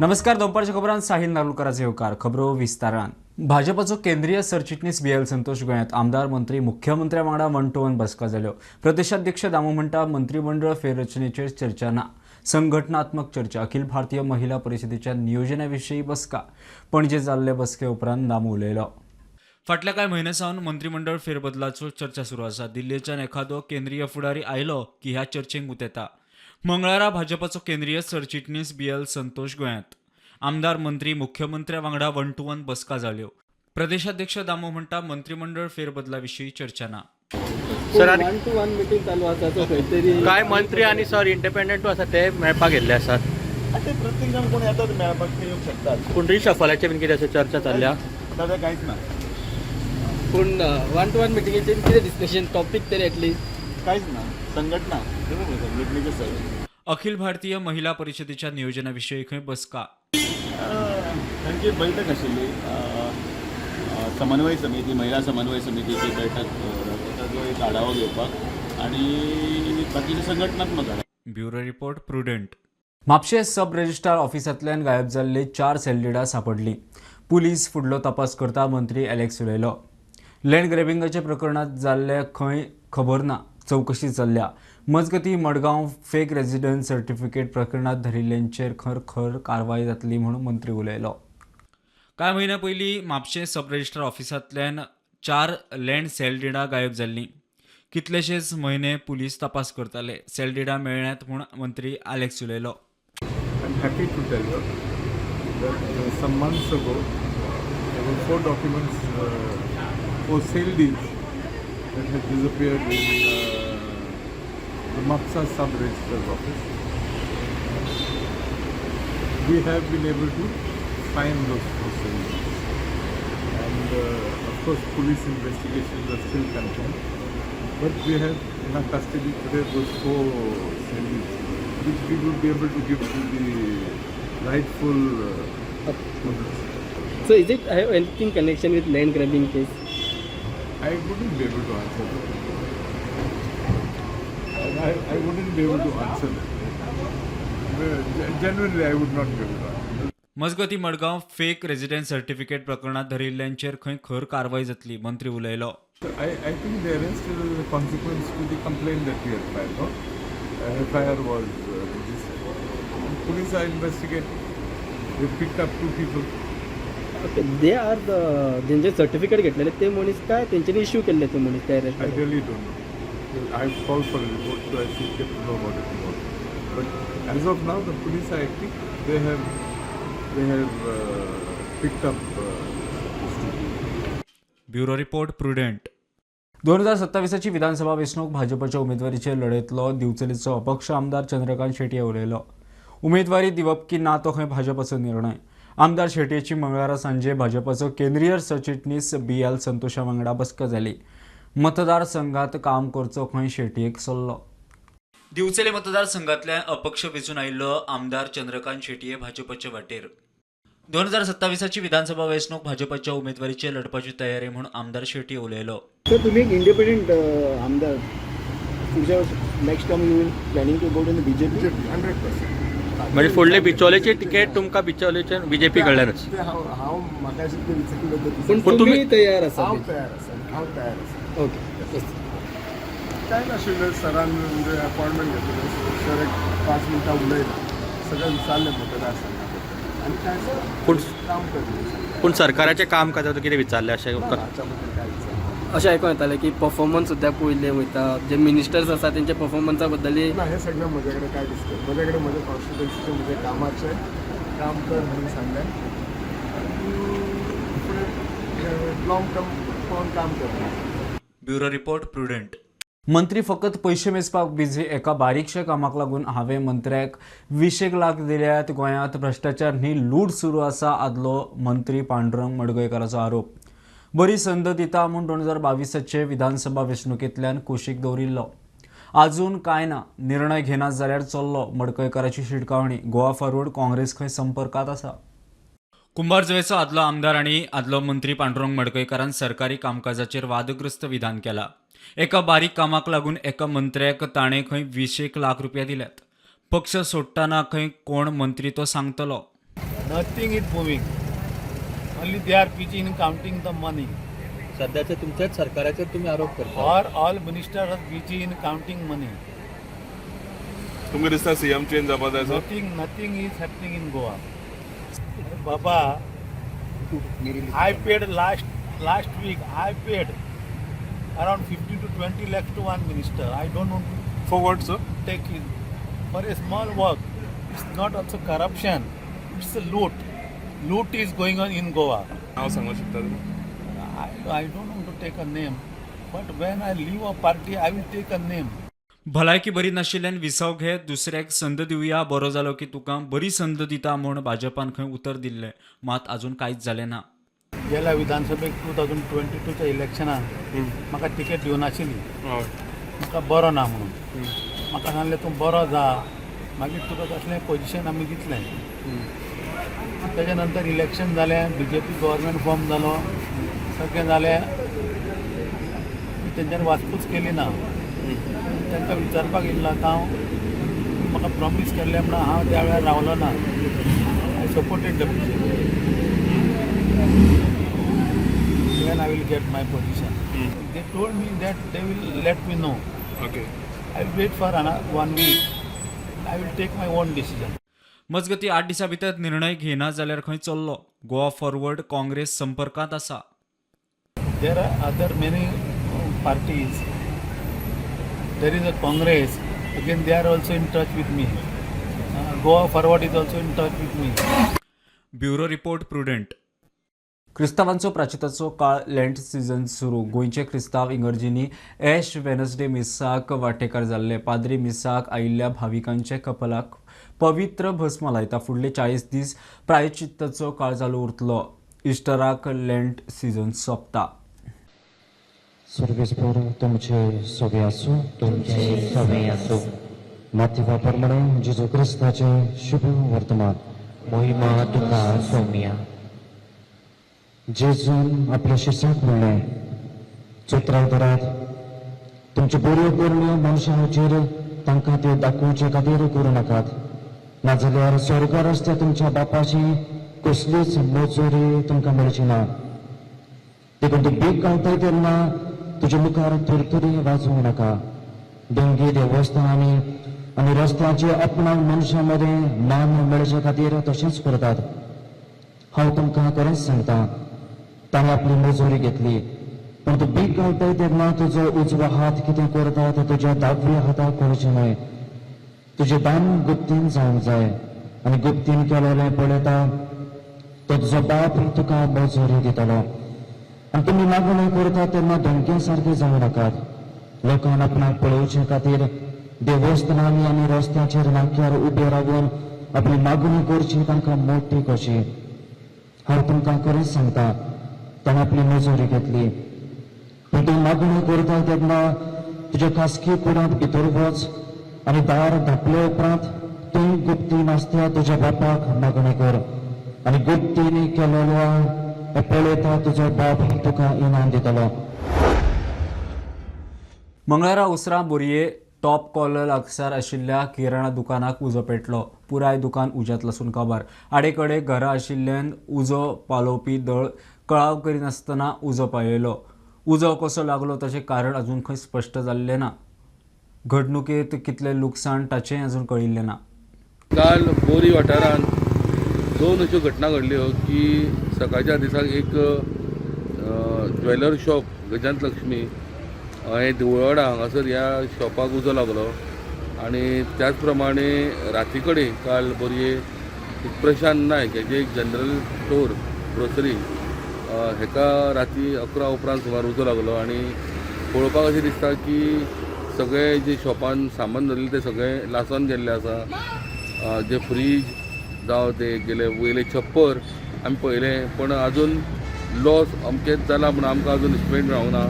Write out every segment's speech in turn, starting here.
नमस्कार, दनपारच्या खबरांत साहिल नार्लुकराचे येवकार. खबरो विस्तारान. भाजपाचो केंद्रीय सरचिटणीस बी एल संतोष गोंयांत. आमदार, मंत्री, मुख्यमंत्र्या वांगडा वन टू वन बसका जाल्यो. प्रदेशाध्यक्ष दामू म्हणटा, मंत्रिमंडळ फेररचनेचेर चर्चा ना, संघटनात्मक चर्चा. अखिल भारतीय महिला परिषदेच्या नियोजना विशीं बसका. पणजे जाल्ले बसके उपरांत दामू उलयलो. फाटल्या कांय म्हयन्या सावन मंत्रिमंडळ फेरबदलाचो चर्चा सुरू आसा. दिल्लीच्यान एखादो केंद्रीय फुडारी आयलो की ह्या चर्चेक उतेता. मंगळारा भाजपाचो केंद्रीय सरचिटणीस बी एल संतोष गोंयांत. आमदार, मंत्री, मुख्यमंत्र्या वांगडा वन टू वन बसका जाल्यो. प्रदेशाध्यक्ष दामू म्हणटा, मंत्रिमंडळ फेरबदला विशीं चर्चा ना. सर, आणि वन टू वन मिटींग चालू आसा, सो खंय तरी काय मंत्री आणि सर इंडिपेंडंट आसा, ते मेळपाक गेल्ले आसात. ते प्रत्येक जाण कोण येतात मेळपाक, ते येवंक शकतात. पूण रिशफलाचे बीन कितें अशें चर्चा चल्ल्या? सध्या कांयच ना. पूण वन टू वन मिटिंगेचेर कितें डिस्कशन टॉपीक तरी एटलिस्ट? कांयच ना. संघटना, संघटनेचे सगळे. अखिल भारतीय महिला परिषदेच्या नियोजनाविशीं खंय बसका. तांची बैठक आशिल्ली, अ, अ, समन्वय समिती, महिला समन्वय समितीची बैठक. ताचो एक आढावो घेवपाक आनी बाकीचे संघटनात्मक आढावो. Bureau report, prudent. म्हापशें सब रजिस्ट्रार ऑफिसांतल्यान गायब जाल्ले चार सेलडिडां सांपडलीं. पुलीस फुडलो तपास करता, मंत्री एलेक्स उलयलो. लँड ग्रॅबिंगाच्या प्रकरणात जाल्ले खंय खबर ना, चवकशी चल्ल्या. मजगतीं, मडगांव फेक रेजिडन्स सर्टिफिकेट प्रकरणात धरिल्ल्यांचेर खर खर कारवाय जातली म्हूण मंत्री उलयलो. कांय म्हयन्या पयलीं म्हापशें सब रजिस्ट्रार ऑफिसांतल्यान चार लँड सेल डिडां गायब जाल्लीं. कितलेशेच म्हयने पुलीस तपास करताले. सेल डिडां मेळ्ळ्यात म्हूण मंत्री आलेक्स उलयलो. I'm happy to tell you that some months ago there were four documents, four sale deeds that had disappeared in the Mapsa sub-registrar's office. We have been able to find those four sale deeds. And of course, police investigations are still continuing. But we have in our custody today those four sale deeds, which we will be able to give to the rightful owners. So is it have anything connection with land grabbing case? I wouldn't be able to answer that. I wouldn't be able to answer that. Genuinely, I would not be able to answer. मजगतीं, Madgaon fake residence certificate प्रकरणात धरिल्ल्यांचेर खंय खर कारवाय जातली, मंत्री उलयलो. So I think the arrest is a consequence to the complaint that we had filed. No? FIR was registered. And police are investigating. They picked up two people. Okay, they are the जेंचे certificate घेतलेले ते मनीस काय तेंच्यांनी issue केल्ले ते मनीस ते I arrest? Really don't know. I've called for a report, so I should get to know about it more. But as of now, the police are acting. They have picked up these two people. Bureau report, prudent. 2027ची विधानसभा वेंचणूक भाजपच्या उमेदवारीचे लढयतलो. दिवचलेचो अपक्ष आमदार चंद्रकांत शेटये उलयलो. उमेदवारी दिवप की ना तो खंय भाजपाचो निर्णय. आमदार शेटयेची मंगळारा सांजे भाजपाचो केंद्रीय सरचिटणीस बी एल संतोषा वांगडा बसका जाली. मतदारसंघात काम करचो खंय शेटयेक सल्लो. दिवचले मतदारसंघातल्यान अपक्ष वेंचून आयिल्लो आमदार चंद्रकांत शेटये भाजपचे वाटेर. 2027ची विधानसभा वेंचणूक भाजपाच्या उमेदवारीचेर लढपाची तयारी म्हूण आमदार शेटये उलयलो. सर, तुम्ही एक इंडिपेंडंट आमदार, पुढच्या next term you will planning to go to BJP? 100%. म्हणजे फुडले बिचोलेची तिकेट तुमकां बिचोलेचे बीजेपी कडल्यानच? ते हांव हांव म्हाका अशें ते विचारलें तर. पूण पूण तुमी तुमी- तयार आसा? हांव तयार आसा, हांव तयार आसा. ओके. कांय नाशिल्लें, सरान म्हणजे अपॉयंटमेंट घेतलें. सर एक 5 मिनटां उलयले, सगळें विचारलें मतदारसंघा बद्दल आनी कांय पूण काम करलें. पूण सरकाराचें काम काजाचें कितें विचारलें अशें? हाच्या बद्दल काय विचारलें. अशें आयकून येतालें की परफॉर्मन्स सुद्दां पळयल्ले वयता, जे मिनिस्टर्स आसा तेंच्या परफॉर्मन्सा बद्दलय. ना, हें सगळें म्हजे कडेन काय दिसता. म्हजे कडेन म्हज्या कॉन्स्टिट्युएन्सीचें, म्हज्या कामाचें काम कर म्हणून सांगलें आनी फुडें लॉंग टर्म पळोवन काम करता. Bureau report, prudent. मंत्री फकत पयशे मेजपाक बिझी. एका बारीकशा कामाक लागून हांवें मंत्र्याक 20 एक लाख दिल्यात. गोंयांत भ्रश्टाचार न्ही, लूट सुरू आसा, आदलो मंत्री पांडुरंग मडकयकाराचो आरोप. बरी संद दिता म्हूण 2022चे विधानसभा वेंचणुकेंतल्यान कुशीक दवरिल्लो. अजून कांय ना, निर्णय घेना जाल्यार चल्लो, मडकयकाराची शिटकावणी. गोवा फॉरवर्ड काँग्रेस खंय संपर्कात आसा. कुंभारजुवेचो आदलो आमदार आनी आदलो मंत्री पांडुरंग मडकयकारान सरकारी कामकाजाचेर वादग्रस्त विधान केला. एका बारीक कामाक लागून एका मंत्र्याक ताणें खंय 20 एक लाख रुपया दिल्यात. पक्ष सोडटना खंय कोण मंत्री तो सांगतलो. Nothing is moving. Only they are busy in counting the money. सध्याच्या तुमच्याच सरकाराचेर तुम्ही आरोप करता. Or all ministers are busy in counting money. तुमकां दिसता सीएम चेंज जावपा जाय sir? Nothing, nothing is happening in Goa. Baba, I paid last week. I paid around 15 to 20 lakhs to one minister. I don't want to For what, sir? Take it for a small work. It's not also corruption. It's a loot. Loot is going on in Goa. नाव सांगू शकता तुमी? I don't want to take a name, but when I leave a party, I will take a name. भलायकी बरी नाशिल्ल्यान विसव घे, दुसऱ्याक संद दिवया, बरो जालो की तुका बरी संद दिता म्हूण भाजपान खंय उतर दिल्लें, मात आजून कांयच जालें ना. गेल्या विधानसभेक 2022च्या इलेक्शनान म्हाका तिकेट दिवनाशिल्ली. हय. म्हाका बरो ना म्हणून म्हाका सांगलें, तूं बरो जा, मागीर तुका कसलें पोजिशन आमी दितलें. तेच्या नंतर इलेक्शन जालें, बीजेपी गव्हर्मेंट फॉर्म जालो, सगळें जालें. तेंच्यांनी वाचपूच केली ना. तांकां विचारपाक येयल्लो आतां हांव, म्हाका प्रॉमीस केल्लें म्हणून हांव त्या वेळार रावलो ना. I supported the BJP. When I will get my position? They told me that they will let me know. Okay. I will wait for another one week. I will take my own decision. मजगतीं, 8 दिसां भितर निर्णय घेना जाल्यार खंय चल्लो Goa forward Congress संपर्कांत आसा. There are other many parties. There is a Congress. Again, they are also in touch with me. Goa Forward is also in touch with me. Bureau report, Prudent. क्रिस्तांवांचो प्राचिताचो काळ लेंट सिजन सुरू. गोंयचे क्रिस्तांव इगर्जींनी एश Wednesday मिसाक वांटेकार जाल्ले. पाद्री मिसाक आयिल्ल्या भाविकांच्या कपलाक पवित्र भस्म लायता. फुडले 40 दीस प्रायचित्ताचो काळ चालू उरतलो. इस्टराक लेंट सिजन सोंपता. सर्वेस्पर तुमचे सगळे आसूं. तुमचे सवे आसूं. माथ्या प्रमाणे जेजू क्रिस्ताचे शुभ वर्तमान. मोहिमा तुका सोम्या. जेजून आपल्या शिसाक म्हणलें, चोत्राय धरात, तुमच्यो बऱ्यो करण्यो मनशांचेर तांकां त्यो दाखोवचे खातीर करूं नाकात, नाजाल्यार स्वर्गार आसता तुमच्या बापाची कसलीच मजुरी तुमकां मेळची ना. देखून तूं भीक घालताय तेन्ना तुजे मुखार थरथरी वाजोवं नाका. दोंगी देवस्थानांनी आनी रस्त्याचेर आपणाक मनशां मदें मान मेळचे खातीर तशेंच करतात. हांव तुमकां खरेंच सांगता, ताणें आपली मजुरी घेतली. पूण तूं भीक घालताय तेन्ना तुजो उजवो हात कितें करता तें तुज्या दाव्या हाताक कळचें न्हय. तुजें दान गुप्तीन जावंक जाय आनी गुप्तीन केलेलें पळयता तो तुजो बाप तुका मजुरी दितलो. आनी तुमी मागणें करता तेन्ना धमक्या सारके जावं नाकात. लोकांक आपणाक पळोवचे खातीर देवस्थानांनी आनी रस्त्याचेर नाक्यार उबे रावन आपली मागणी करची तांकां मोटी कशी. हांव तुमकां खरेंच सांगता, ताणें आपली मजुरी घेतली. पूण तूं मागणी करता तेन्ना तुज्या खासगी कुडांत भितर वच आनी दार धांपले उपरांत तूं गुप्तीन आसता तुज्या बापाक मागणी कर आनी गुप्तीन केलेल्या पळयता तुजो बाप तुका इनाम दितलो. मंगळारा उसरां बोरये टॉप कॉलर लागसार आशिल्ल्या किराणा दुकानाक उजो पेटलो. पुराय दुकान उज्यांत लासून काबार. आडेकडे घरां आशिल्ल्यान उजो पालोवपी दळ कळाव करिनासतना उजो पालयलो. उजो कसो लागलो ताचें कारण अजून खंय स्पश्ट जाल्लें ना. घडणुकेंत कितलें लुकसाण ताचेंय अजून कळिल्लें ना. काल बोरी वाठारांत दोन अश्यो घटना घडल्यो की सकाळच्या दिसाक एक ज्वेलर शॉप गजांत लक्ष्मी हें देवळवाडा हांगासर ह्या शॉपाक उजो लागलो आनी त्याच प्रमाणे राती कडेन काल बोरये एक प्रशांत नायक हेजे एक जनरल स्टोर ग्रोसरी हेका राती 11 उपरांत सुमार उजो लागलो आनी पळोवपाक अशें दिसता की सगळे जे शॉपान सामान दवरिल्लें तें सगळें लासून गेल्लें आसा. जे फ्रीज जावं ते गेले वयले छप्पर आमी पळयलें, पण अजून लॉस अमकेच जाला म्हूण आमकां अजून एस्टिमेट मेळोंक ना.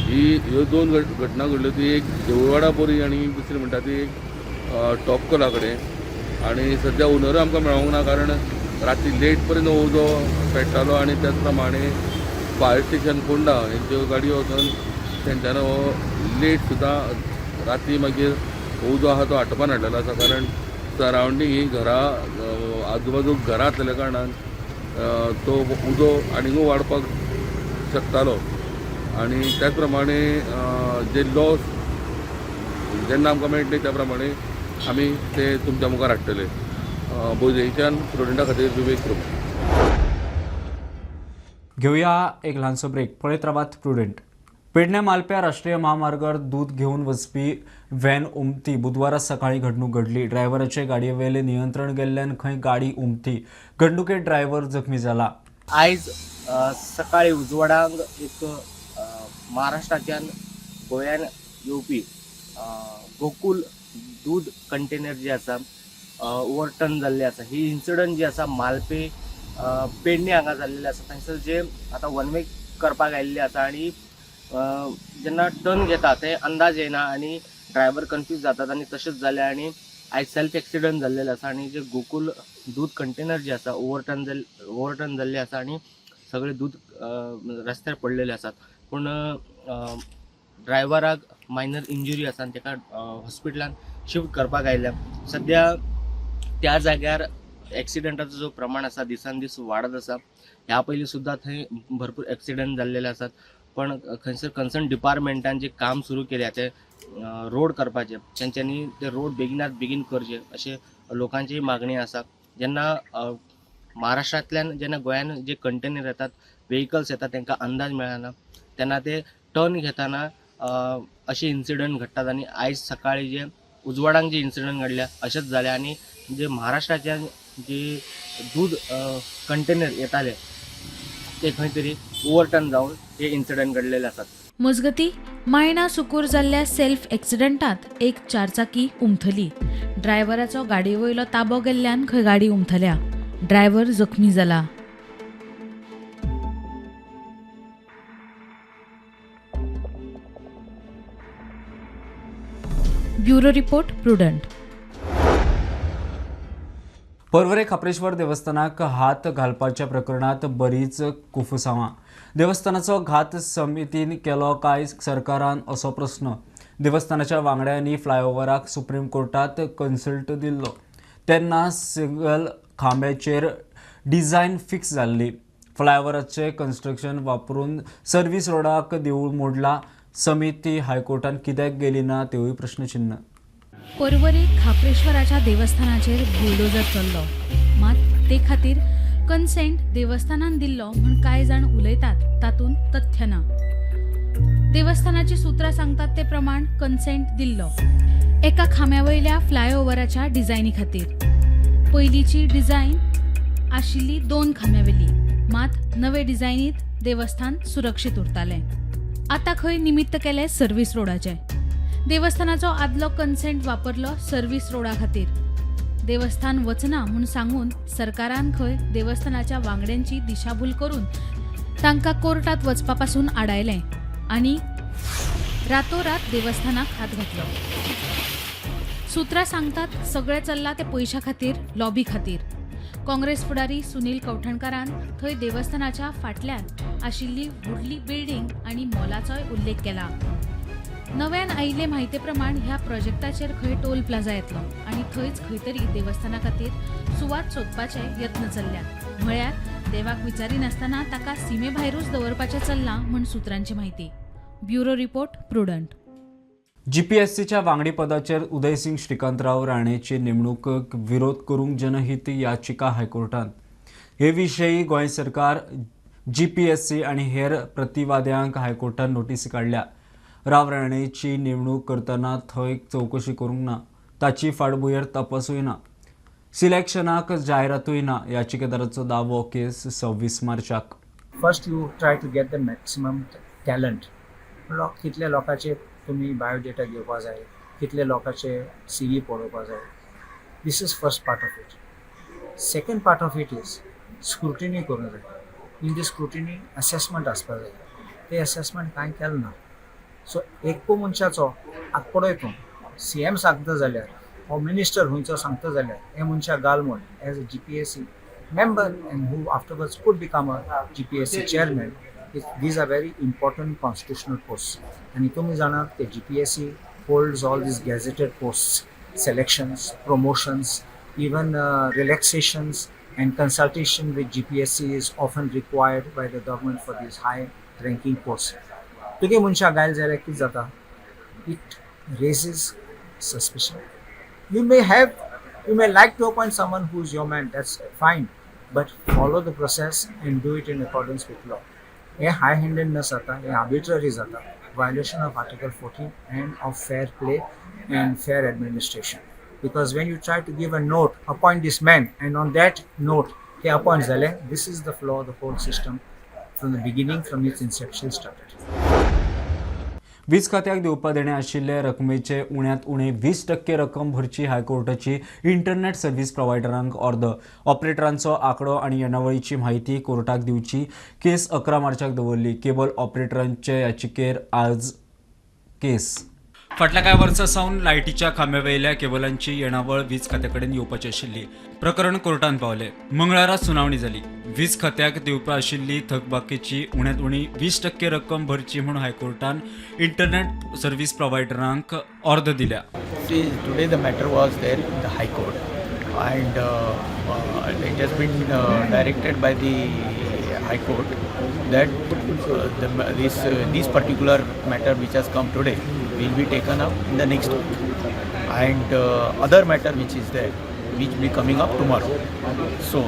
ही ह्यो दोन घटना घडल्यो, ती एक देवळवाडा बोरी आनी दुसरी म्हणटा ती एक टॉप कोला कडेन. आनी सद्या ओनरूय आमकां मेळोंक ना, कारण राती लेट पर्यंत उजो पेट्टालो आनी त्याच प्रमाणे फायर स्टेशन फोंडा हेंच्यो गाडयो वचून तेंच्यांनी हो लेट सुद्दां राती मागीर उजो आहा तो आटोपान हाडलेलो आसा, कारण सरावंडींग ही घरां आजूबाजूक घरां आसलेल्या कारणान तो उजो आनीकूय वाडपाक शकतालो. आनी त्याच प्रमाणे जे लॉस जेन्ना आमकां मेळटले त्या प्रमाणे आमी ते तुमच्या मुखार हाडटले. बोरयेच्यान प्रुडंटा खातीर विवेक प्रभू. घेवया एक ल्हानसो ब्रेक. पळयत रावात प्रुडंट. पेडणे मालप्या राष्ट्रीय महामार्गार दूद घेवन वचपी व्हॅन उमथी. बुधवारा सकाळी घडणूक घडली. ड्रायव्हराचे गाडयेवेले नियंत्रण गेल्ल्यान खंय गाडी उमथी. घडणुकेत ड्रायव्हर जखमी जाला. आयज सकाळी उजवाडांक एक महाराष्ट्राच्यान गोंयान येवपी गोकुल दूद कंटेनर जे आसा ओवरटर्न जाल्ले आसा. ही इन्सिडंट जी आसा मालपे पेडणे हांगा जाल्लेले आसा. थंयसर जे आतां वन वे करपाक आयिल्ले आसा आनी जेन्ना टर्न घेता ते अंदाज येना आनी ड्रायव्हर कन्फ्यूज जातात आनी तशेंच जालें आनी आयज सेल्फ एक्सिडंट जाल्लेले आसा आनी जे गोकुल दूद कंटेनर जे आसा ओवरटर्न जाल्ले आसा आनी सगळे दूद रस्त्यार पडलेले आसात. पूण ड्रायव्हराक मायनर इंजुरी आसा आनी ताका हॉस्पिटलान शिफ्ट करपाक आयल्या. सद्या त्या जाग्यार एक्सिडंटाचो जो प्रमाण आसा दिसान दीस वाडत आसा. ह्या पयलीं सुद्दां थंय भरपूर एक्सिडंट जाल्लेले आसात. पण खंयसर कन्सर्न डिपार्टमेंटान जे काम सुरू केल्या ते रोड करपाचे तेंच्यांनी ते रोड बेगिनात बेगीन करचे अशें लोकांची मागणी आसा. जेन्ना महाराष्ट्रांतल्यान जेन्ना गोंयान जे कंटेनर येतात वेहिकल्स येतात तांकां अंदाज मेळना तेन्ना ते टर्न घेतना अशे इन्सिडंट घडटात आनी आयज सकाळी जे उजवाडांक जे इन्सिडंट घडल्या अशेंच जालें आनी जे महाराष्ट्राच्यान जे दूद कंटेनर येताले ते खंय तरी ओवरटर्न जावन हे इन्सिडंट घडलेले आसात. मजगती मायणा सुकूर जाल्ल्या सेल्फ एक्सिडंटात एक चारचाकी उमथली. ड्रायव्हराचो गाडये वयलो ताबो गेल्ल्यान खंय गाडी उमथल्या. ड्रायव्हर जखमी जाला. Bureau report, Prudent. Porvorim Khapreshwar देवस्थानाक हात घालपाच्या प्रकरणात बरीच कुफुसांवां. देवस्थानाचो घात समितीन केलो काय सरकारान असो प्रस्न. देवस्थानाच्या वांगड्यांनी फ्लायओव्हराक सुप्रीम कोर्टात कन्सल्ट दिल्लो तेन्ना सिंगल खांब्याचेर डिझायन फिक्स जाल्ली. फ्लायओव्हराचें कन्स्ट्रक्शन वापरून सर्वीस रोडाक देवूळ मोडला. समिती हायकोर्टान कित्याक गेली ना तेवूय प्रश्नचिन्ह. पर्वरे खाप्रेश्वराच्या देवस्थानाचेर बुलडोजर चल्लो, मात ते खातीर कन्सेंट देवस्थानान दिल्लो म्हूण कांय जाण उलयतात तातूंत तथ्य ना. देवस्थानाची सुत्रां सांगतात ते प्रमाण कन्सेंट दिल्लो एका खांब्या वयल्या फ्लायओव्हराच्या डिझायनी खातीर. पयलींची डिझायन आशिल्ली 2 खांब्यावेली, मात नवे डिझायनीत देवस्थान सुरक्षीत उरतालें. आतां खंय निमित्त केलें सर्वीस रोडाचें. देवस्थानाचो आदलो कन्सेंट वापरलो सर्वीस रोडा खातीर. देवस्थान वचना म्हूण सांगून सरकारान खंय देवस्थानाच्या वांगड्यांची दिशाभूल करून तांकां कोर्टात वचपा पासून आडायलें आनी रातोरात देवस्थानाक हात घातलो. सुत्रां सांगतात सगळें चल्लां तें पयशां खातीर, लॉबी खातीर. काँग्रेस फुडारी सुनील कवठणकारान थंय देवस्थानाच्या फाटल्यान आशिल्ली व्हडली बिल्डींग आनी मॉलाचोय उल्लेख केला. नव्यान आयिल्ले म्हायते प्रमाण ह्या प्रोजेक्टाचेर खंय टोल प्लाझा येतलो आनी थंयच खंय तरी देवस्थाना खातीर सुवात सोदपाचे यत्न चल्ल्यात. म्हळ्यार देवाक विचारिनासतना ताका सीमे भायरूच दवरपाचें चल्लां म्हूण सुत्रांची म्हायती. Bureau report, Prudent. जीपीएससीच्या वांगडी पदाचेर उदयसिंग श्रीकांतराव राणेची नेमणूक विरोध करूंक जनहित याचिका हायकोर्टात. हे विशीं गोंय सरकार, जीपीएससी आनी हेर प्रतिवाद्यांक हायकोर्टान नोटीस काडल्या. राव राणेची नेमणूक करतना थंय चवकशी करूंक ना, ताची फाटभुंयेर तपासूय ना, सिलेक्शनाक जायरातूय ना. याचिकेदाराचो दावो केस 26 मार्चाक. First you try to get the maximum talent. कितले लोकांचे तुमी बायोडेटा घेवपा जाय, कितले लोकांचे सी व्ही पळोवपा जाय. This is first part of it. Second part of it is scrutiny करूंक जाय. इन दी स्क्रुटिनी असेसमेंट आसपा जाय. ते असेसमेंट कांय केलें ना. सो एक मनशाचो आतां पळय तूं सी एम सांगता जाल्यार हो मिनिस्टर खंयचो सांगता जाल्यार हे मनशाक घाल म्हूण as a GPSC member and who afterwards could become a GPSC chairman. These are very important constitutional post. आनी तुमी जाणात ते GPSC holds all these gazetted posts, selections, promotions, Even relaxations and consultation with GPSC is often required by the government for these high ranking posts. तुगे मनशाक घायल जाल्यार कितें जाता? It raises suspicion. You may like to appoint someone who is your man, that's fine, but follow the process and do it in accordance with law. हे हाय हँडेडनेस जाता, हें arbitrary जाता, violation of Article 14 and of fair play and fair administration, because when you try to give a note, appoint this man, and on that note they appoint जाले, this is the flaw of the whole system from the beginning, from its inception started. वीज खात्याक दिवपा देणे आशिल्ले रकमेचे उण्यांत उणे 20% रक्कम भरची हायकोर्टाची इंटरनेट सर्व्हिस प्रोव्हायडरांक ऑर्दर. ऑपरेटरांचो आंकडो आनी येणावळीची म्हायती कोर्टाक दिवची. केस 11 मार्चाक दवरली. केबल ऑपरेटरांचे याचिकेर आज केस. फाटल्या कांय वर्सां सावन लायटीच्या खांब्या वयल्या केबलांची येणावळ वीज खात्या कडेन येवपाची आशिल्ली. प्रकरण कोर्टान पावलें. मंगळारा सुनावणी जाली. वीज खात्याक दिवपा आशिल्ली थकबाकीची उण्यांत उणी 20% रक्कम भरची म्हूण हायकोर्टान इंटरनेट सर्व्हिस प्रोव्हायडरांक ऑर्द दिल्या. See, today the matter was there in the High Court, and it has been directed by the High Court that this particular matter which has come today will be taken up in the next week, and other matter which is there, which will be coming up tomorrow. So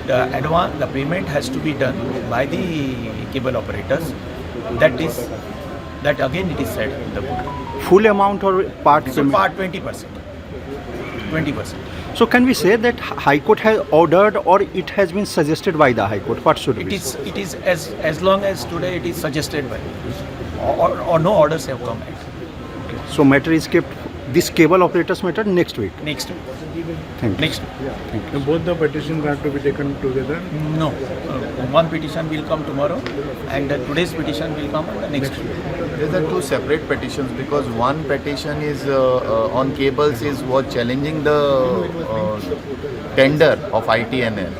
the payment has to be done by the cable operators. That is that again it is said in the court. Full amount or part So payment? Part 20%. 20%. So can we say that High Court has ordered or it has been suggested by the High Court? What should It we is say? It is as long as today it is suggested by or no orders have come yet. So matter is kept, this cable operators matter, next week. Next week. Thank you. Next week. Thank you. Both the petitions have to be taken together. No. One petition will come tomorrow and today's petition will come the next week. These are two separate petitions because one petition is on cables is was challenging the tender of ITNL,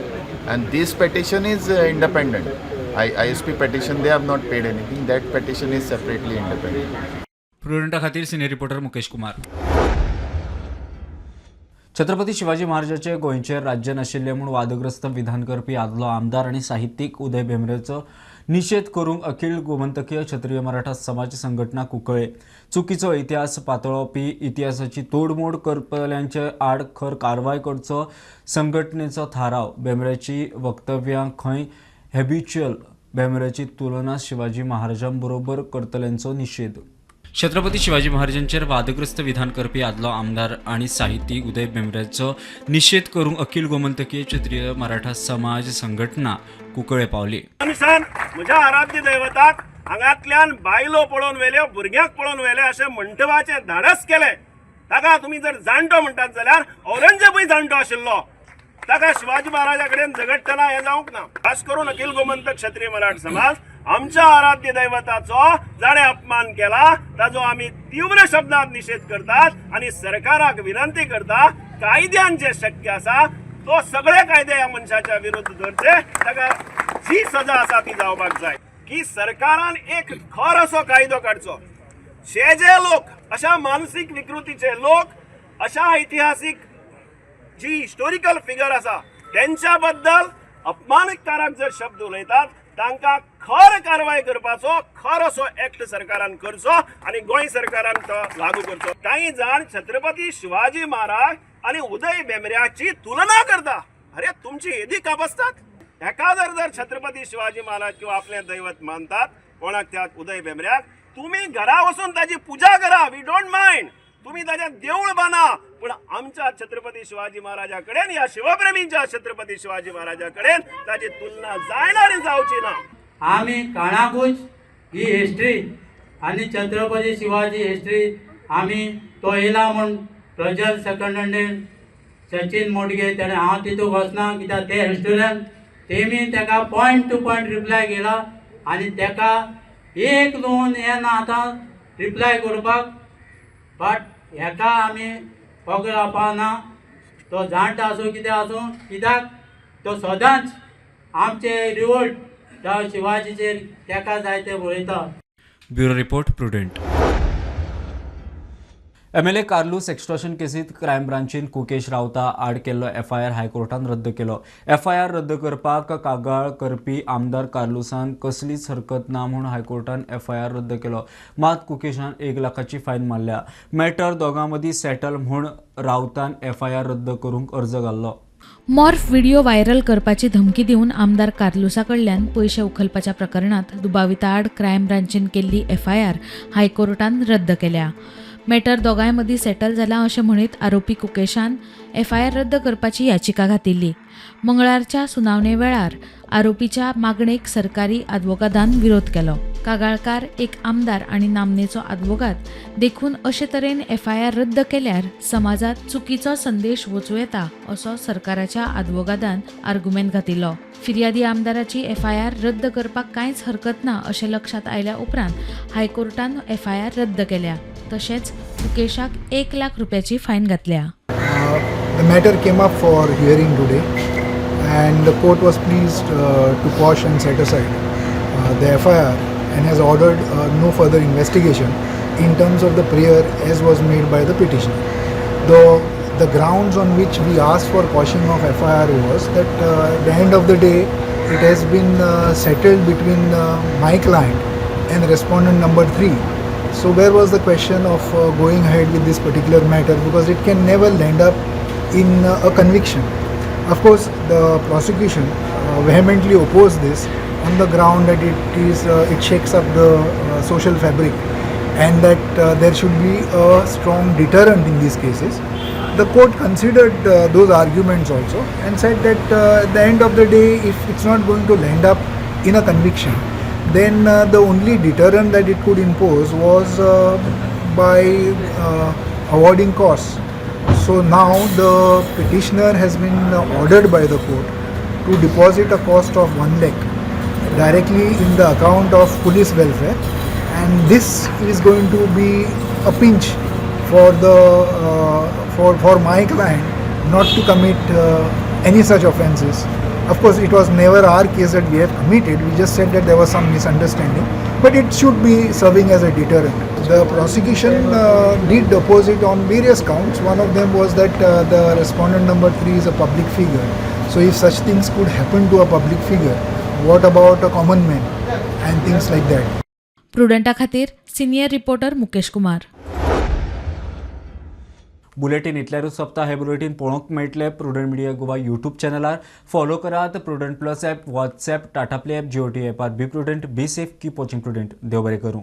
and this petition is independent. ISP petition, they have not paid anything. That petition is separately independent. प्रुडंटा खातीर senior reporter Mukesh Kumar. Chhatrapati Shivaji महाराजाचे गोंयचेर राज्य नाशिल्लें म्हूण वादग्रस्त विधान करपी आदलो आमदार आनी साहित्यीक उदय भेंब्रेचो निशेध करूंक अखिल गोमंतकीय क्षत्रिय मराठा समाज संघटना कुंकळे. चुकीचो इतिहास पातळोवपी, इतिहासाची तोडमोड करतल्यांचे आड खर कारवाय करचो संघटनेचो थाराव. भेंब्रेची वक्तव्यां खंय हॅबिच्युअल. भेंब्रेची तुलना शिवाजी महाराजां बरोबर करतल्यांचो निशेध. छत्रपती शिवाजी महाराजांचेर वादग्रस्त विधान करपी आदलो आमदार आनी साहित्यीक उदय भेंब्रेचो निशेध करूंक अखिल गोमंतकीय क्षत्रिय मराठा समाज संघटना कुंकळे पावली. मनशान म्हज्या आराध्य दैवताक हांगांतल्यान बायलो पळोवन व्हेल्यो, भुरग्यांक पळोवन व्हेले अशें म्हणटपाचें धाडस केलें, ताका तुमी जर जाणटो म्हणटात जाल्यार औरंगजेबूय जाणटो आशिल्लो. ताका शिवाजी महाराजा कडेन झगडटना हें जावंक ना. खास करून अखिल गोमंतक क्षत्रिय मराठा समाज आमच्या आराध्य दैवताचो जाणें अपमान केला ताजो आमी तीव्र शब्दांत निशेध करतात आनी सरकाराक विनंती करता, कायद्यान जे शक्य आसा तो सगळे कायदे ह्या मनशाच्या विरुद्ध धरचे, ताका जी सजा आसा ती जावपाक जाय. की सरकारान एक खर असो कायदो काडचो, जे जे लोक अशा मानसीक विकृतीचे लोक अशा ऐतिहासीक जी हिस्टोरिकल फिगर आसा तेंच्या बद्दल अपमानकारक जर शब्द उलयतात तांकां खर कारवाय करपाचो खर असो एक्ट सरकारान करचो आनी गोंय सरकारान तो लागू करचो. कांय जाण छत्रपती शिवाजी महाराज आनी उदय भेंब्र्याची तुलना करता. अरे, तुमची येदी कापसतात हेका जर जर छत्रपती शिवाजी महाराज किंवा आपलें दैवत मानतात कोणाक, त्या उदय भेंब्र्याक तुमी घरा वचून ताजी पुजा करा, we don't mind, तुम्ही ताजें देऊळ बांदा, पूण आमच्या छत्रपती शिवाजी महाराजा कडेन, ह्या शिवप्रेमींच्या छत्रपती शिवाजी महाराजा कडेन ताजी तुलना जायना आनी जावची ना. आमी काणाकूच ही हिस्ट्री आनी छत्रपती शिवाजी हिस्ट्री आमी तो येयला म्हूण प्रजल सेकंड सचिन मोडगे तेणें, हांव तितूंत वचना कित्याक ते हिस्टोरियन, तेमी तेका पॉयंट टू पॉयंट रिप्लाय केला आनी तेका एक दोन येना आतां रिप्लाय करपाक. बट हेका आमी वगो रावपा ना. तो जाणटो आसूं कितें आसूं, कित्याक तो सदांच आमचे रिवोल्ट शिवाजीचेर तेका जाय ते बरयता. Bureau report, prudent. MLA Carlos extortion केसीत क्रायम ब्रांचीन कुकेश रावता आड केल्लो एफआयआर हायकोर्टान रद्द केलो. एफआयआर रद्द करपाक कागाळ करपी आमदार कार्लूसान कसलीच हरकत ना म्हूण हायकोर्टान एफआयआर रद्द केलो. मात कुकेशान 1 लाखाची फायन मारल्या. मॅटर दोगां मदीं सेटल म्हूण रावतान एफआयआर रद्द करूंक अर्ज घाल्लो. मॉर्फ व्हिडिओ व्हायरल करपाची धमकी दिवन आमदार कार्लुसा कडल्यान पयशे उखलपाच्या प्रकरणात दुबाविता आड क्रायम ब्रांचीन केल्ली एफआयआर हायकोर्टान रद्द केल्या. मॅटर दोगांय मदीं सेटल जाला अशें म्हणीत आरोपी कुकेशान एफआयआर रद्द करपाची याचिका घातिल्ली. मंगळारच्या सुनावणे वेळार आरोपीच्या मागणेक सरकारी आदवोगादान विरोध केलो. कागाळकार एक आमदार आनी नामनेचो आदवोगाद देखून अशे तरेन एफआयआर रद्द केल्यार समाजात चुकीचो संदेश वचूं येता असो सरकाराच्या आदवोगादान आर्गुमेंत घातिल्लो. फिर्यादी आमदाराची एफआयआर रद्द करपाक कांयच हरकत ना अशें लक्षांत आयल्या उपरांत हायकोर्टान एफआयआर रद्द केल्या. तशेंच मुकेशाक 1 लाख रुपयाची फायन घातल्या. The matter came up for hearing today, and the court was pleased to quash and set aside the FIR and has ordered no further investigation in terms of the prayer as was made by the petitioner. The grounds on which we asked for quashing of FIR was that at the end of the day it has been settled between my client and respondent number 3. So where was the question of going ahead with this particular matter, because it can never land up in a conviction. Of course, the prosecution vehemently opposed this on the ground that it shakes up the social fabric and that there should be a strong deterrent in these cases. The court considered those arguments also and said that at the end of the day, if it's not going to land up in a conviction, then the only deterrent that it could impose was by awarding costs. So now the petitioner has been ordered by the court to deposit a cost of 1 lakh directly in the account of police welfare, and this is going to be a pinch for the for my client not to commit any such offences. Of course, it was never our case that we have committed. We just said that there was some misunderstanding, but it should be serving as a deterrent. The prosecution did oppose it on various counts. One of them was that the respondent number 3 is a public figure. So if such things could happen to a public figure, what about a common man and things like that. प्रुडंटा खातीर senior reporter Mukesh Kumar. Bulletin इतल्यारूच सोंपता. हे bulletin पळोवंक मेळटलें prudent media Goa YouTube चॅनलार. Follow करात Prudent Plus app, WhatsApp, Tata Play app, Jio TV ॲपार. Be prudent, be safe, keep watching Prudent. देव बरें करूं.